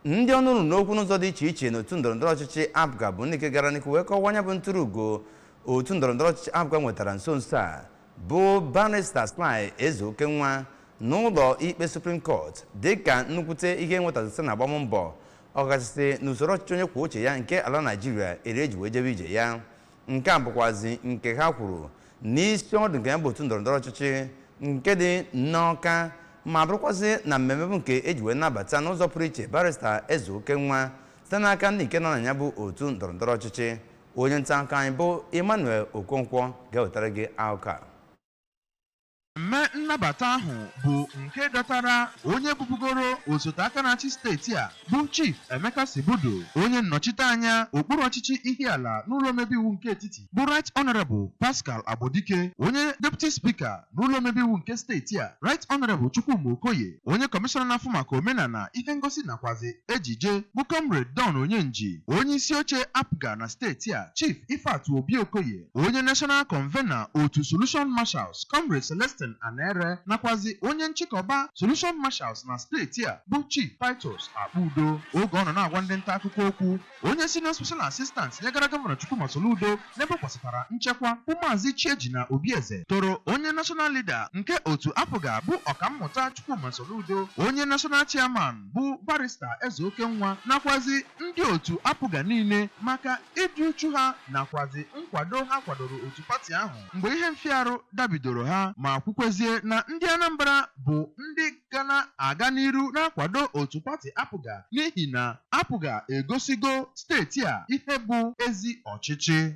Ndị ọnụ ruru n'okwu n'ụzọ dị iche iche n'otu ndọrọndọrọ ọchịchị APGA bụ ndị nke gara n'ihu wee kọwaa ya bụ ntụrụugo otu ndọrọndọrọ ọchịchị APGA nwetara nso nso a bụ Barrister Sly Ezeokenwa n'ụlọ ikpe Supreme Court dịka nnukwute ihe nwetara site na agbammbọ, ọkachasị n'usoro ọchịchị onye kwuo uche ya nke ala Naijiria eri eji wee jebe ije ya. Nke a bụkwazi nke ha kwuru n'isi ọdụ nke ya bụ otu ndọrọndọrọ ọchịchị nke dị n'Ọka, ma bụrụkwazị na mmemme bụ nke eji wee nabata n'ụzọ pụrụ iche Barrister Ezeokenwa site n'aka ndị nke nọ na ya bụ otu ndọrọndọrọ ọchịchị. Onye nta akụkọ anyị bụ Emmanuel Okonkwo ga-ewetara gị akụkọ a. Mmemme nnabata ahụ bụ nke dọtara onye bụbugoro osote aka na-achị steeti a bụ Chief Emeka Sibudu, onye nnọchiteanya okpuru ọchịchị Ihiala n'ụlọ omebe iwu nke etiti bụ Right Honorable Pascal Agbodike, onye Deputy Speaker n'ụlọ omebe iwu nke steeti a, Right Honorable Chukwuma Okoye, onye kọmishọna na-afụ maka omenala, ihe ngosi nakwazi ejije bụ Comrade Don Onyenji, onye isi oche APGA na steeti a, Chief Ifeatụ Obi Okoye, onye National Convener otu Solution Marshals, Comrade Celestin Anere, nakwazi onye nchịkọba Solution Marshals na steeti a bụ Chief Titus Akpudo. Oge ọ nọ na-agwa ndị nta akụkọ okwu, onye Senior Special Assistant nyegara Gọvanọ Chukwuma Soludo n'ebe gbasatara nchekwa bụ Maazị Chiejina Obieze toro onye National Leader nke otu APGA bụ Ọkammụta Chukwuma Soludo, onye National Chairman bụ Barrister Ezeokenwa, nakwazi ndị otu APGA niile maka ịdị uchu ha nakwazi nkwado ha kwadoro otu pati ahụ mgbe ihe mfiarụ dabidoro ha, ma kwukwezie na ndị Anambra bụ ndị ga na-aga n'iru na-akwado otu pati APGA n'ihi na APGA egosigo steeti a ihe bụ ezi ọchịchị.